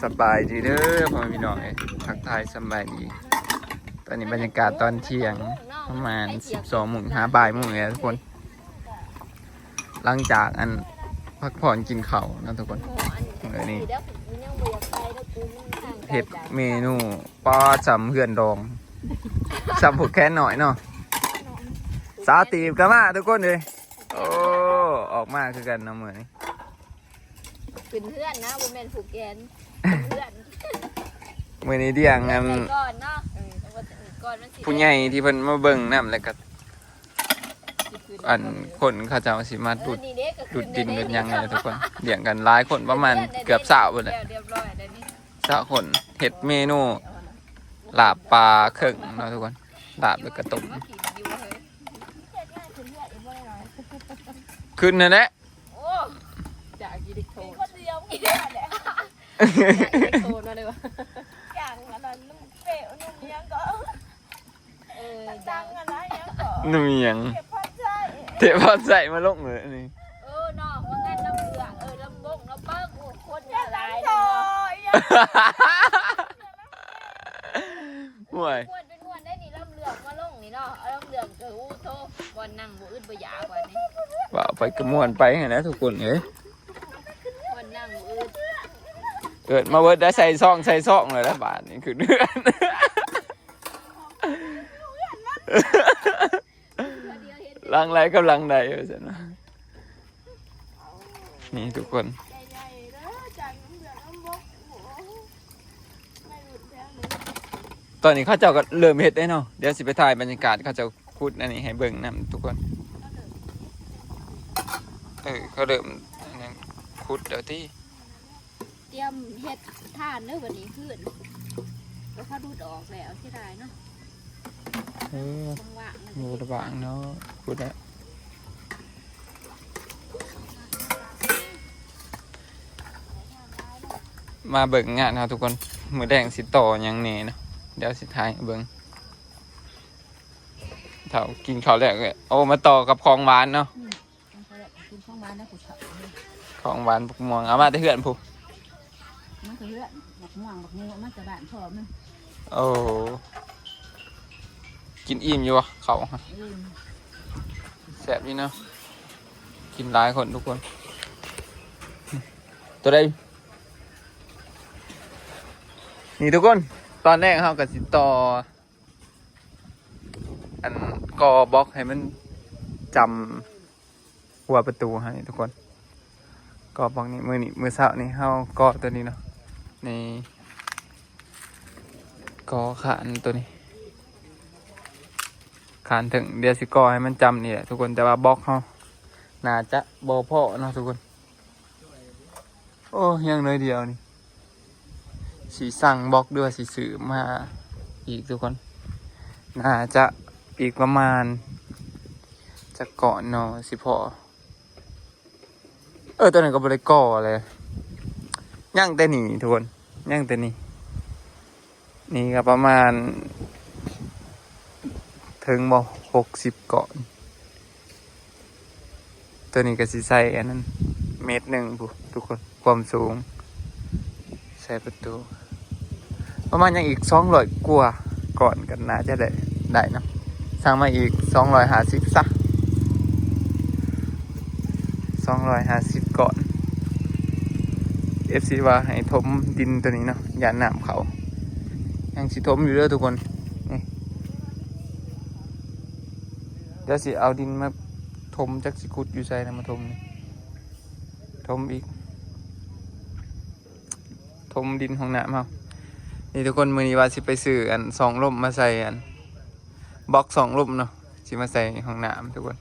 ສະບາຍດີເດີພໍ່ແມ່ພີ່ນ້ອງເອີຍ ທັກທາຍສະບາຍດີ. ຕອນນີ້ບັນຍາກາດຕອນທ່ຽງ ປະມານສິບສອງໂມງ ຫາບ່າຍໂມງແລ້ວທຸກຄົນ ຫຼັງຈາກອັນພັກຜ່ອນກິນເຂົ້າເນາະທຸກຄົນ. ເອີ ນີ້ເຮັດເມນູ ປ້າ ສ່ຳເຮືອນດອງ ສ່ຳຜູກແຂນໜ້ອຍເນາະ. ສາວຕີບກໍມາທຸກຄົນເອີຍ. ໂອ້ ອອກມາຄືກັນເນາະມື້ນີ້. ຂຶ້ນເຮືອນນະ ບໍ່ແມ່ນຜູກແຂນ ເຮືອນ. ມື້ນີ້ດຽງອັນ ເຮືອນໃສ່ກ່ອນເນາະ ເອີ ແຕ່ວ່າກ່ອນມັນຊິ ຜູ້ໃຫຍ່ທີ່ເພິ່ນມາເບິ່ງນຳ ແລ້ວກໍ ຊິຂຶ້ນ ອັນຄົນເຂົາເຈົ້າຊິມາດຸດ ເອີ ນີ້ເດ້ ດຸດດິນດຸດຫຍັງນີ້ແຫຼະທຸກຄົນ. ດຽງກັນຫຼາຍຄົນ ປະມານເກືອບຊາວພຸ້ນແຫຼະ ຮຽບຮ້ອຍແລ້ວນີ້ ຊາວຄົນ. ເຮັດເມນູລາບປາເຄິ່ງເນາະທຸກຄົນ ລາບແລ້ວກໍຕົ້ມ ມາກິນຢູ່ເຮີ້ຍ ຂຶ້ນນັ້ນແຫຼະ. ໂອ້ ຈາກກິເລັກໂທນ ມີຄົນດຽວກິນແຫຼະ ຈາກກິເລັກໂທນວ່າໄດ້ວ່າ ຢ່າງອັນນັ້ນ ນຸ່ມເປະ ນຸ່ມຫຍັງກໍ ເອີ ຈັ່ງອັນນັ້ນຫຍັງກໍ ໜຶ່ງຫຍັງ ເທບພອນໃຊ້ ເທບພອນໃຊ້ມາລົງເລີຍນີ້. ເອີ ນ້ອງວ່າງານລຳເລືອ ເອີ ລຳບົງລຳເບີງ ໂອ້ ຄົນຫຼາຍເນາະ ຫວຍ ມ່ວນເປັນມ່ວນໄດ້ນີ້ ລຳເລືອມາລົງນີ້ເນາະ ເອົາລຳເລືອມ ໂອ້ໂທ້ ບ່ອນນັ່ງບໍ່ອຶດບໍ່ຢາກວ່ານີ້ ເວົ້າໄປກໍມ່ວນໄປຫັ້ນແຫຼະທຸກຄົນເອີຍ. ບ່ອນນັ່ງບໍ່ອຶດ ເກີດມາເບິດໄດ້ໃສ່ຊອງໃສ່ຊອງເລີຍລະບາດນີ້ ຂຶ້ນເຮືອນ ຫຼັງໃດກັບຫຼັງໃດວ່າຊັ້ນ. ນີ້ທຸກຄົນ ຕອນນີ້ເຂົາເຈົ້າກໍເລີ່ມເຮັດແລ້ວເນາະ. ດຽວຊິໄປຖ່າຍບັນຍາກາດເຂົາເຈົ້າຂຸດອັນນີ້ໃຫ້ເບິ່ງນຳທຸກຄົນ. ເອີ ເຂົາເລີ່ມອັນນັ້ນຂຸດແລ້ວຕິ. ຕຽມເຮັດທານເດີບັດນີ້ ຄືນ ແລ້ວເຂົາດູດອອກແລ້ວ ເສຍດາຍເນາະ. ເອີ ບໍ່ລະບາງເນາະ ພຸ້ນແຫຼະ ມາເບິ່ງງານເຮົາທຸກຄົນ. ມື້ແລງຊິຕໍ່ຫຍັງແດ່ເນາະ ດຽວຊິຖ່າຍໃຫ້ເບິ່ງ. ເຖົ້າກິນເຂົ້າແລ້ວກໍ ໂອ້ ມາຕໍ່ກັບຂອງຫວານເນາະ. ອືມ ກິນຂອງຫວານນະຜູ້ເຖົ້າ ຂອງຫວານບັກມ່ວງ ເອົາມາແຕ່ເຮືອນພຸ້ນ ມາແຕ່ເຮືອນ ບັກມ່ວງບັກໂມ ເອົາມາແຕ່ບ້ານພໍ່ມັນ. ໂອ້ ກິນອີ່ມຢູ່ບໍ່ເຂົ້າ? ອີ່ມ ແຊບຢູ່ເນາະ ກິນຫຼາຍຄົນທຸກຄົນ. ຕົວໃດ ນີ້ທຸກຄົນ ຕອນແລກເຮົາກໍຊິຕໍ່ ອັນກໍ່ບລັອກໃຫ້ມັນຈຳຫົວປະຕູໃຫ້ທຸກຄົນ. ກໍ່ບລັອກນີ້ ມື້ນີ້ ມື້ເຊົ້ານີ້ເຮົາກໍ່ຕົວນີ້ເນາະ ນີ້ ກໍ່ຄານຕົວນີ້ ຄານເທິງ. ດຽວຊິກໍ່ໃຫ້ມັນຈຳນີ້ແຫຼະທຸກຄົນ ແຕ່ວ່າບລັອກເຮົາໜ້າຈະບໍ່ພໍເນາະທຸກຄົນ. ໂອ້ ຍັງໜ້ອຍດຽວນີ້ ຊິສັ່ງບລັອກ ຫຼືວ່າຊິຊື້ມາອີກທຸກຄົນ. ໜ້າຈະອີກປະມານຈັກກ້ອນເນາະ ຊິພໍ. ເອີ ຕອນນັ້ນກໍບໍ່ໄດ້ກໍ່ເລີຍ ຍັງແຕ່ນີ້ທຸກຄົນ ຍັງແຕ່ນີ້. ນີ້ກໍປະມານເຖິງບໍ່ ຫົກສິບກ້ອນ. ຕົວນີ້ກໍຊິໃສ່ອັນນັ້ນເມດໜຶ່ງພຸ້ນທຸກຄົນ ຄວາມສູງ ໃສ່ປະຕູ ປະມານຫຍັງອີກສອງຮ້ອຍກວ່າກ້ອນກໍໜ້າຈະໄດ້ ໄດ້ເນາະ. ສັ່ງມາອີກສອງຮ້ອຍຫ້າສິບຊະ ສອງຮ້ອຍຫ້າສິບກ້ອນ. ເອັຟຊີ ວ່າໃຫ້ຖົມດິນຕົວນີ້ເນາະ ຢ້ານນ້ຳເຂົ້າ. ຍັງຊິຖົມຢູ່ເດີທຸກຄົນ ນີ້ ດຽວຊິເອົາດິນມາຖົມ ຈັກຊິຂຸດຢູ່ໃສນະ ມາຖົມນີ້ ຖົມອີກ ຖົມດິນຫ້ອງນ້ຳເຮົາ. ນີ້ທຸກຄົນ ມື້ນີ້ວ່າຊິໄປຊື້ອັນສອງລົມມາໃສ່ ອັນບລັອກສອງລົມເນາະ ຊິມາໃສ່ຫ້ອງນ້ຳທຸກຄົນ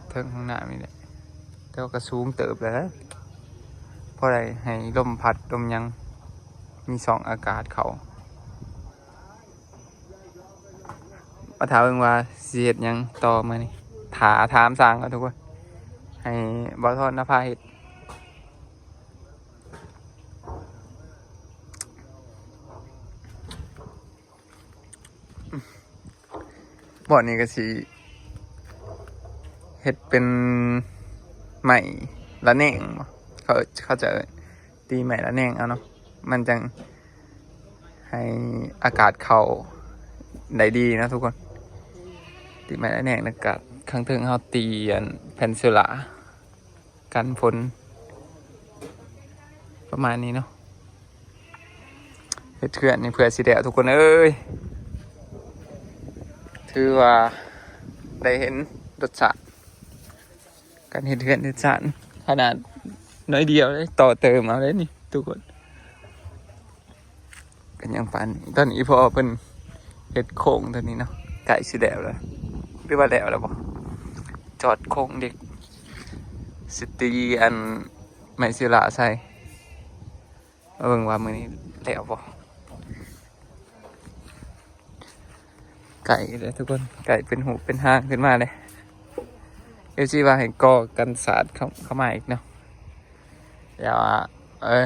ເທິງຫ້ອງນ້ຳນີ້ແຫຼະ. ແຕ່ວ່າກໍສູງເຕີບແລ້ວ ພໍໄດ້ໃຫ້ລົມພັດລົມຫຍັງ ມີຊ່ອງອາກາດເຂົ້າ. ມາຖ້າເບິ່ງວ່າຊິເຮັດຫຍັງຕໍ່ມື້ນີ້ ຖ້າຖາມຊ່າງເອົາທຸກຄົນ ໃຫ້ບ່າວທອນນະພາເຮັດ. ບ່ອນນີ້ກໍຊິເຮັດເປັນໄມ້ລະແນງບໍ ເຂົາ ເຂົາເຈົ້າເອີ້ນ ຕີໄມ້ລະແນງເອົາເນາະ ມັນຈັ່ງໃຫ້ອາກາດເຂົ້າໄດ້ດີເນາະທຸກຄົນ. ຕີໄມ້ລະແນງ ແລ້ວກະຂ້າງເທິງເຮົາຕີອັນແຜ່ນໂຊລາກັນຝົນ ປະມານນີ້ເນາະ. ເຮັດເຮືອນນີ້ເພື່ອຊິແລ້ວທຸກຄົນເອີຍ ຖືວ່າໄດ້ເຫັນລົດຊາດ ການເຮັດເຮືອນເຮັດຊານ ຂະໜາດໜ້ອຍດຽວເດ້ ຕໍ່ເຕີມເອົາເດ້ນີ້ທຸກຄົນ. ກໍຍັງປານນີ້ ຕອນນີ້ພໍ່ເພິ່ນເຮັດໂຄງຕົວນີ້ເນາະ ໃກ້ຊິແລ້ວແລ້ວ ຫຼືວ່າແລ້ວແລ້ວບໍ່? ຈອດໂຄງເດັກ ຊິຕີອັນໄມ້ສິລາໃສ່ ມາເບິ່ງວ່າມື້ນີ້ແລ້ວບໍ່. ໃກ້ແລ້ວທຸກຄົນ ໃກ້ເປັນຮູບເປັນຮ່າງຂຶ້ນມາແລ້ວ. ເອັຟຊີວ່າໃຫ້ກໍ່ກັນສາດເຂົ້າ ເຂົ້າມາອີກເນາະ ແຕ່ວ່າ ເອີ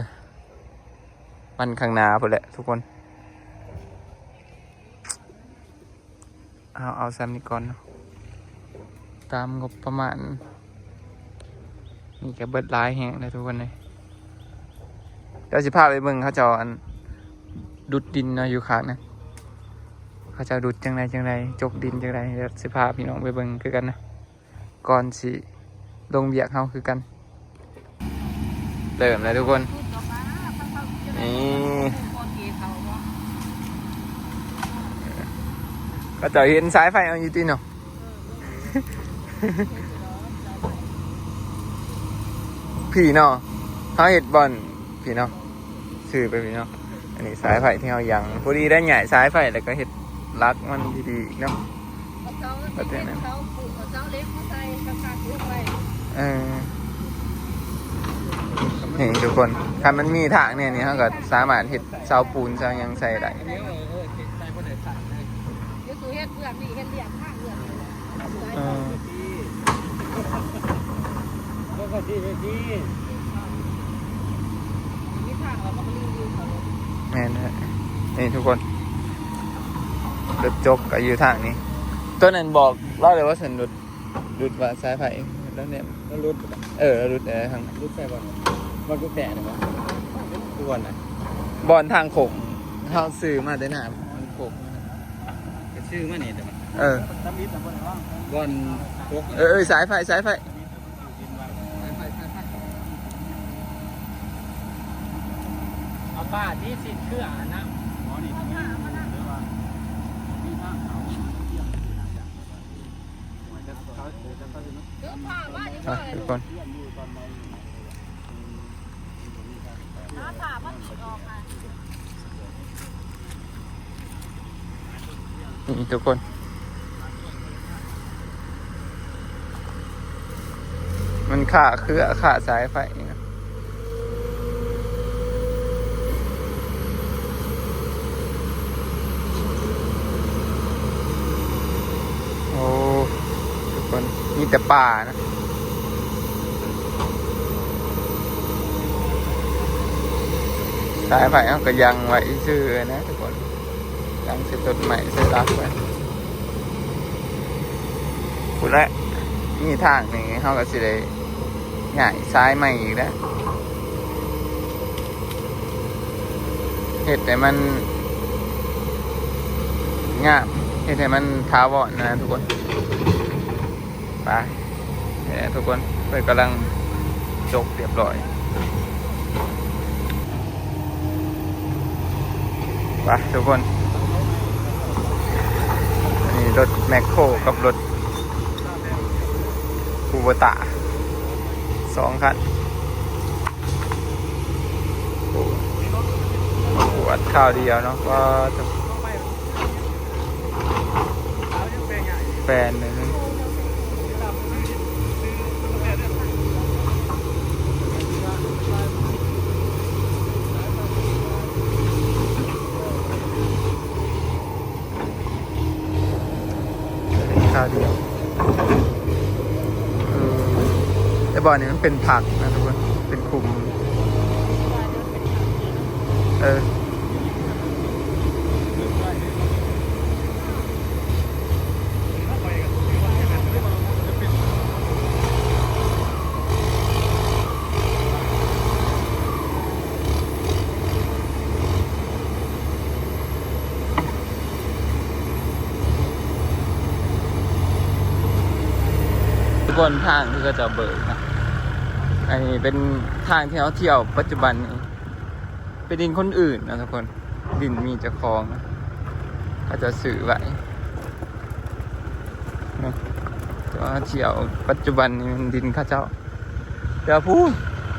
ມັນຂ້າງໜ້າພຸ້ນແຫຼະທຸກຄົນ. ເອົາ ເອົາສ່ຳນີ້ກ່ອນເນາະ ຕາມງົບປະມານ. ນີ້ກໍເບິດຫຼາຍແຮງແລ້ວທຸກຄົນເອີຍ. ດຽວຊິພາໄປເບິ່ງເຂົາເຈົ້າອັນດຸດດິນເນາະ ຢູ່ຂ້າງນັ້ນ ເຂົາເຈົ້າດຸດຈັ່ງໃດຈັ່ງໃດ ຈົກດິນຈັ່ງໃດ ດຽວຊິພາພີ່ນ້ອງໄປເບິ່ງຄືກັນນະ ກ່ອນຊິລົງວຽກເຮົາຄືກັນ. ເລີ່ມແລ້ວທຸກຄົນ ນີ້ ເຂົາເຈົ້າເຫັນສາຍໄຟເອົາຢູ່ຕິເນາະ. ພີ້ເນາະ ເຮົາເຮັດບ່ອນພີ້ເນາະ ຊື່ໄປພີ້ເນາະ. ອັນນີ້ສາຍໄຟທີ່ເຮົາຍັງ ພໍດີໄດ້ຍ້າຍສາຍໄຟ ແລ້ວກໍເຮັດຫຼັກມັນດີໆອີກເນາະ. ເອົາເສົາ ເອົາເສົາເຫຼັກມາໃສ່ ຄັກໆລົງໄວ້. ເອີ ນີ້ທຸກຄົນ ຄັນມັນມີທາງແນວນີ້ ເຮົາກໍສາມາດເຮັດເສົາປູນເສົາຫຍັງໃສ່ໄດ້. ດຽວຊິເຮັດເບື້ອງນີ້ ເຮັດລຽບທາງເບື້ອງນີ້ ເອີ ແມ່ນແຫຼະ ນີ້ທຸກຄົນ ລົດຈົກກໍຢູ່ທາງນີ້. ຕົວນັ້ນບອກລາວແລ້ວວ່າຊັ້ນ ຫຼຸດ ຫຼຸດວ່າສາຍໄຟ ແລ້ວແນມ ແລ້ວຫຼຸດ ເອີ ຫຼຸດ ເອີ ທາງ ຫຼຸດໃສ່ບ່ອນ ບ່ອນກຸແຈນີ້ບໍ່? ຄືບ່ອນໃດ? ບ່ອນທາງໂຄ້ງ ເຮົາຊື້ມາແຕ່ໜ້າທາງໂຄ້ງ ໄປຊື້ມານີ້ແຕ່ວ່າ ເອີ ບ່ອນຕົກ ເອີ ເອີ ສາຍໄຟ ສາຍໄຟ ເອົາປາທີ່ຊິເຄືອອັນນັ້ນ ອ່ະ ທຸກຄົນ ນີ້ທຸກຄົນ ມັນຄາເຄືອຄາສາຍໄຟນີ້ນະ. ໂອ້ ທຸກຄົນ ມີແຕ່ປ່ານະ ສາຍໄຟເຮົາກໍຍັງໄວ້ຊື່ໆນະທຸກຄົນ ຍັງໃສ່ຕົ້ນໄມ້ໃສ່ຫຼັກໄວ້ ພຸ້ນແຫຼະ ມີທາງນີ້ເຮົາກໍຊິໄດ້ ຍ້າຍສາຍໃໝ່ອີກແລ້ວ ເຮັດໃຫ້ມັນງາມ ເຮັດໃຫ້ມັນຖາວອນນະທຸກຄົນ. ໄປ ນີ້ແຫຼະທຸກຄົນ ເພິ່ນກຳລັງຈົກຮຽບຮ້ອຍ. ໄປທຸກຄົນ ອັນນີ້ລົດແມັກໂຄກັບລົດຄູໂບຕາ ສອງຄັນ ໂອ້ ມາກວດຄາວດຽວເນາະ ວ່າແປນໜຶ່ງ. ຄາວດຽວ ເອີ ແຕ່ບ່ອນນີ້ມັນເປັນຜັກນະທຸກຄົນ ເປັນຂຸມ ເອີ. ເ ບ່ອນທາງທີ່ເຂົາເຈົ້າເບີກນະ ອັນນີ້ເປັນທາງທີ່ເຮົາທ່ຽວປັດຈຸບັນນີ້ ເປັນດິນຄົນອື່ນນະທຸກຄົນ ດິນມີເຈົ້າຂອງນະ ເຂົາເຈົ້າຊື້ໄວ້ນະ ແຕ່ວ່າທ່ຽວປັດຈຸບັນນີ້ແມ່ນດິນເຂົາເຈົ້າ ແຕ່ວ່າພຸ້ນ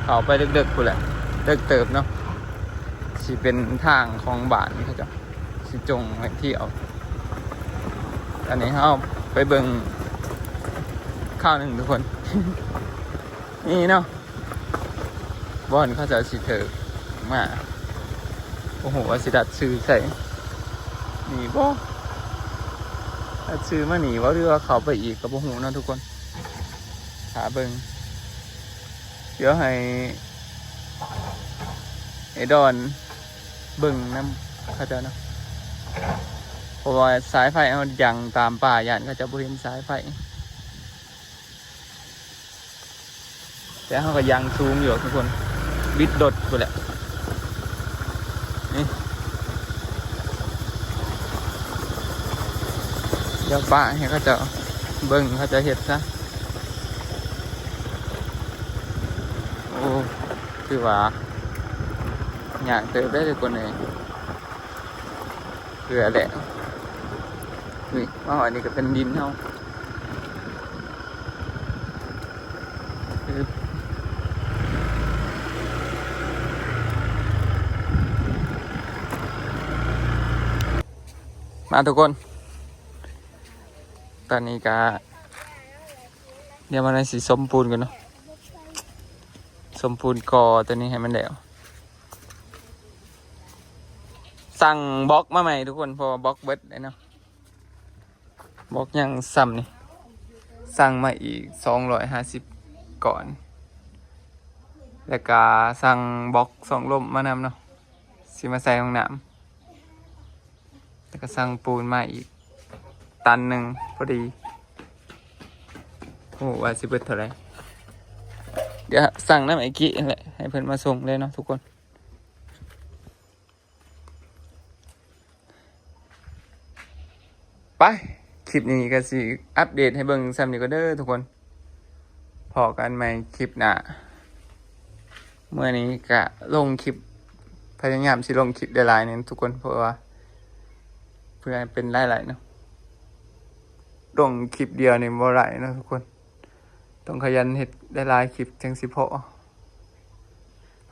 ເຂົ້າໄປເດິກໆພຸ້ນແຫຼະ ເດິກເຕີບເນາະ ຊິເປັນທາງຂອງບ້ານເຂົາເຈົ້າ ຊິຈົ່ງໄວ້ທ່ຽວ ອັນນີ້ເຮົາໄປເບິ່ງຄາວໜຶ່ງທຸກຄົນ ນີ້ເນາະ ບ່ອນເຂົາເຈົ້າຊິເທີກມາ ບໍ່ຮູ້ວ່າຊິດັດຊື່ໃສ່ນີ້ບໍ່ ດັດຊື່ມານີ້ບໍ່ ຫຼືວ່າເຂົ້າໄປອີກກໍບໍ່ຮູ້ເນາະທຸກຄົນ ຖ້າເບິ່ງ ດຽວໃຫ້ໄອ້ດອນເບິ່ງນຳເຂົາເຈົ້າເນາະ ເພາະວ່າສາຍໄຟເຮົາຍັງຕາມປ່າ ຢ້ານເຂົາເຈົ້າບໍ່ເຫັນສາຍໄຟ ແຕ່ເຮົາກໍຍັງສູງຢູ່ທຸກຄົນ ບິດລົດພຸ້ນແຫຼະ ນີ້ ດຽວປະໃຫ້ເຂົາເຈົ້າເບິ່ງ ເຂົາເຈົ້າເຮັດຊະ ໂອ້ ຖືວ່າຍາກເຕີບເດ້ທຸກຄົນເອີຍ ເພື່ອແຫຼະ ນີ້ ມາຮອດນີ້ກໍເປັນດິນເຮົາ ມາທຸກຄົນ ຕອນນີ້ກະ ດຽວມາໜ້ອຍຊິສົມປູນກ່ອນເນາະ ສົມປູນກໍ່ຕົວນີ້ໃຫ້ມັນແລ້ວ ສັ່ງບລັອກມາໃໝ່ທຸກຄົນ ເພາະວ່າບລັອກເບິດແລ້ວເນາະ ບລັອກຍັງສ່ຳນີ້ ສັ່ງມາອີກສອງຮ້ອຍຫ້າສິບກ້ອນ ແລ້ວກະສັ່ງບລັອກສອງລົມມານຳເນາະ ຊິມາໃສ່ຫ້ອງນ້ຳ ແລ້ວກະສັ່ງປູນມາອີກຕັນໜຶ່ງພໍດີ ບໍ່ຮູ້ວ່າຊິເບິດເທົ່າໃດ ດຽວສັ່ງນຳໄອ້ກິຫັ້ນແຫຼະ ໃຫ້ເພິ່ນມາສົ່ງເລີຍເນາະທຸກຄົນ. ໄປ ຄລິບນີ້ກໍຊິອັບເດດໃຫ້ເບິ່ງສ່ຳນີ້ກ່ອນເດີທຸກຄົນ ພໍ້ກັນໃໝ່ຄລິບໜ້າ ມື້ນີ້ກະລົງຄລິບ ພະຍາຍາມຊິລົງຄລິບຫຼາຍໆນີ້ທຸກຄົນ ເພາະວ່າເພື່ອໃຫ້ເປັນລາຍໄດ້ເນາະ ລົງຄລິບດຽວນີ້ບໍ່ໄດ້ເນາະທຸກຄົນ ຕ້ອງຂະຫຍັນເຮັດຫຼາຍໆຄລິບຈັ່ງຊິພໍ້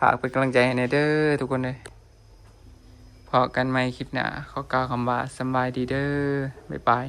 ຝາກເປັນກຳລັງໃຈໃຫ້ແດ່ເດີທຸກຄົນເດີ ພໍ້ກັນໃໝ່ຄລິບໜ້າ ຂໍກ່າວຄຳວ່າສຳບາຍດີເດີ ບາຍບາຍ.